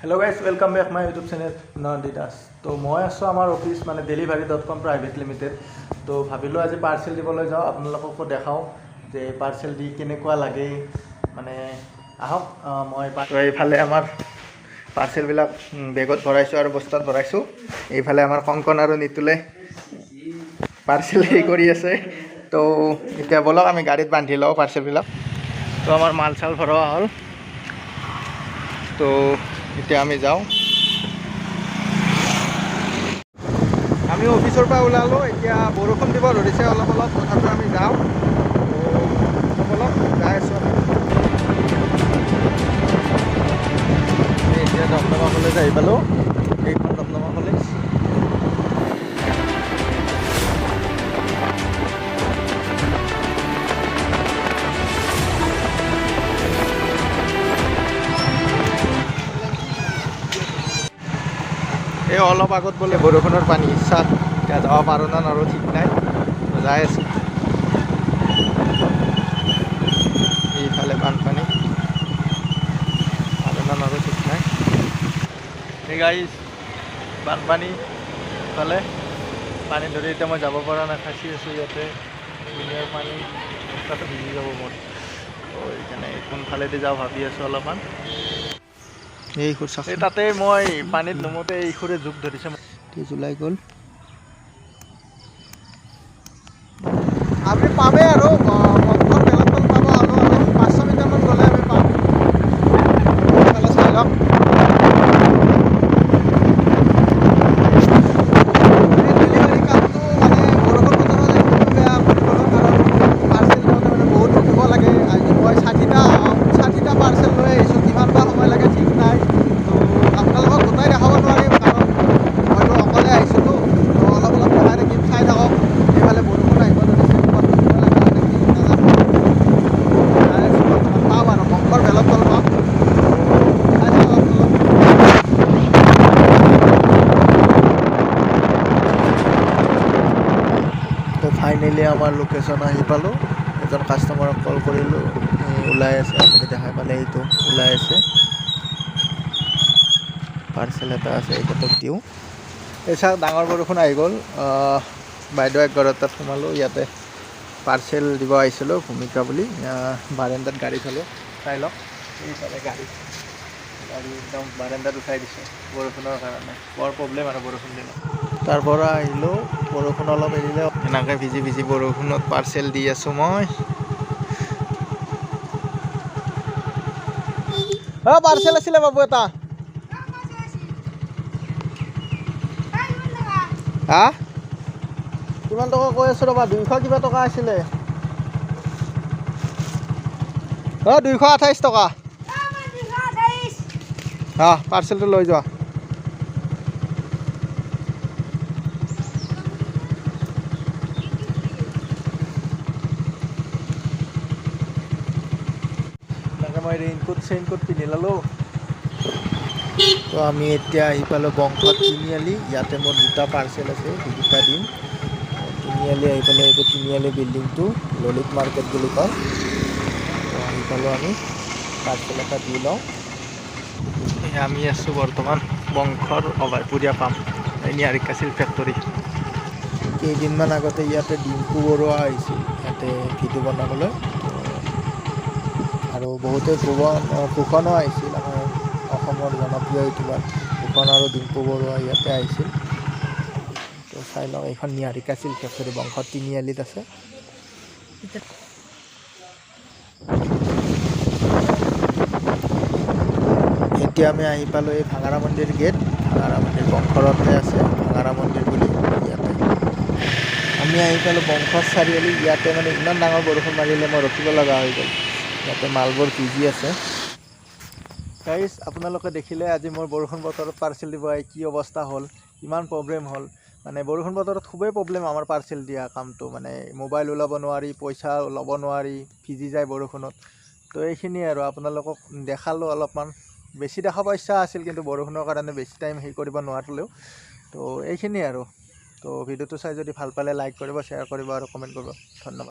Hello guys, welcome back my YouTube channel Nandi Das. তো মই আছোঁ আমাৰ অফিচ মানে delivery.com private limited. তো ভাবিলোঁ আজি পাৰ্চেল দিবলৈ যাওঁ, আপোনালোককো দেখাওঁ যে পাৰ্চেল দি কেনেকুৱা লাগে। মানে আহক, মই এইফালে আমাৰ পাৰ্চেলবিলাক বেগত ভৰাইছোঁ আৰু বস্তাত ভৰাইছোঁ। এইফালে আমাৰ কংকন আৰু নিতুলে পাৰ্চেল হেৰি কৰি আছে। তো এতিয়া ব'লক আমি গাড়ীত বান্ধি লওঁ পাৰ্চেলবিলাক। তো আমাৰ মাল চাল ভৰোৱা হ'ল, তো এতিয়া আমি যাওঁ। আমি অফিচৰ পৰা ওলালোঁ, এতিয়া বৰষুণ দিব ধৰিছে অলপ অলপ, তথাপিও আমি যাওঁ। তো ব'লক যাই আছোঁ আমি। এতিয়া দমদমা কলেজ আহি পালোঁ, এইখন দমদমা কলেজ। এই অলপ আগত বোলে বৰষুণৰ পানী ইচ্ছা, এতিয়া যাব পাৰোঁ না নোৱাৰোঁ ঠিক নাই, যাই আছোঁ। এইফালে বানপানী, পাৰোঁ না নোৱাৰোঁ ঠিক নাই। এই গাইজ বানপানী, ইফালে পানী ধৰি এতিয়া মই যাব পৰা নাই, ফাঁচি আছোঁ ইয়াতে। ধুনীয়াৰ পানী, ৰাস্তাটো ভিজি যাব মোৰ। তো সেইকাৰণে কোনফালেদি যাওঁ ভাবি আছোঁ অলপমান। এই তাতে মই পানীত নমোতে এই খুৰে জোক ধৰিছে, তেজ ওলাই গ'ল। আমি পামেই আৰু বংশৰ বেলতল পাব আৰু আৰু 500 মিটাৰমান গ'লে আমি পাম। এইফালে চাই লওক, ডেলিভাৰী কামটো মানে বৰষুণ বতৰত একদম বেয়া কৰিবলৈ, কাৰণ পাৰ্চেল লওঁতে মানে বহুত ৰখিব লাগে। আজি মই 60টা পাৰ্চেল লৈ আহিছোঁ, কিমান বা সময় লাগে ঠিক নাই। তো আপোনালোকক গোটাই দেখাব নোৱাৰিম, কাৰণ মইতো অকলে আহিছোঁতো। তো অলপ অলপ দেখাই থাকিম, চাই থাকক। এইফালে বৰষুণ আহিব ধৰিছে, ক'ৰবাত ৰখিব লগা হয় নেকি নাজানো। যাই আছোঁ বৰ্তমান, পাম আৰু বংশৰ বেলতল পাম, চাই থাকক আপোনালোক। তো ফাইনেলি আমাৰ লোকেশ্যন আহি পালোঁ। এজন কাষ্টমাৰক কল কৰিলোঁ, ওলাই আছে, আপুনি দেখাই পালে, এইটো ওলাই আছে। পাৰ্চেল এটা আছে, এইকেইটাক দিওঁ। এই চাওক ডাঙৰ বৰষুণ আহি গ'ল। বাইদেউ এক ঘৰৰ তাত সোমালোঁ, ইয়াতে পাৰ্চেল দিব আহিছিলোঁ, ভূমিকা বুলি। বাৰেণ্ডাত গাড়ী থ'লোঁ, চাই লওক। এইফালে গাড়ী গাড়ী একদম বাৰেণ্ডাত উঠাই দিছে বৰষুণৰ কাৰণে, বৰ প্ৰব্লেম আৰু বৰষুণ দিনত। তাৰ পৰা আহিলোঁ, বৰষুণ অলপ এৰিলে, এনেকৈ ভিজি ভিজি বৰষুণত পাৰ্চেল দি আছোঁ মই। অ' পাৰ্চেল আছিলে বাবু এটা। হা কিমান টকা কৈ আছোঁ ৰ'বা, 200 কিবা টকা আছিলে। অ' 228 টকা। অঁ পাৰ্চেলটো লৈ যোৱা। এনেকৈ মই ৰেইনকোট চেইনকোট পিন্ধি ল'লোঁ। তো আমি এতিয়া আহি পালোঁ বংশত তিনিআলি। ইয়াতে মোৰ দুটা পাৰ্চেল আছে, সেইকেইটা দিম। তিনিআলি আহি পালোঁ, এইটো তিনিআলি বিল্ডিংটো ললিত মাৰ্কেট বুলি কয়। তো আহি পালোঁ আমি, পাৰ্চেল এটা দি লওঁ। আমি আছোঁ বৰ্তমান বংশৰ অভয়পুৰীয়া পাম, এই নিহাৰিকা চিল্ক ফেক্টৰী। কেইদিনমান আগতে ইয়াতে ডিম্পু বৰুৱা আহিছিল ইয়াতে ভিডিঅ' বনাবলৈ, আৰু বহুতে ভূষণো আহিছিল, আমাৰ অসমৰ জনপ্ৰিয় ইউটিউবাৰ ভূষণ আৰু ডিম্পু বৰুৱা ইয়াতে আহিছিল। তো চাই লওক, এইখন নিহাৰিকা চিল্ক ফেক্টৰী বংশৰ তিনিআলিত আছে। এতিয়া আমি আহি পালোঁ এই ভাঙাৰা মন্দিৰ গেট। ভাঙাৰা মন্দিৰ বংশৰতে আছে, ভাঙাৰা মন্দিৰ বুলি ইয়াতে। আমি আহি পালোঁ বংশৰ চাৰিআলি। ইয়াতে মানে ইমান ডাঙৰ বৰষুণ মাৰিলে মই ৰখিব লগা হৈ গ'ল, ইয়াতে মালবোৰ ভিজি আছে। গাইজ আপোনালোকে দেখিলে আজি মোৰ বৰষুণ বতৰত পাৰ্চেল দিব আহি কি অৱস্থা হ'ল, ইমান প্ৰব্লেম হ'ল। মানে বৰষুণ বতৰত খুবেই প্ৰব্লেম আমাৰ পাৰ্চেল দিয়া কামটো, মানে মোবাইল ওলাব নোৱাৰি, পইচা ল'ব নোৱাৰি, ভিজি যায় বৰষুণত। তো এইখিনিয়ে আৰু আপোনালোকক দেখালোঁ অলপমান, বেছি দেখাব ইচ্ছা আছিল কিন্তু বৰষুণৰ কাৰণে বেছি টাইম হেৰি কৰিব নোৱাৰিলেও। তো এইখিনিয়ে আৰু। তো ভিডিঅ'টো চাই যদি ভাল পালে লাইক কৰিব, শ্বেয়াৰ কৰিব আৰু কমেণ্ট কৰিব। ধন্যবাদ।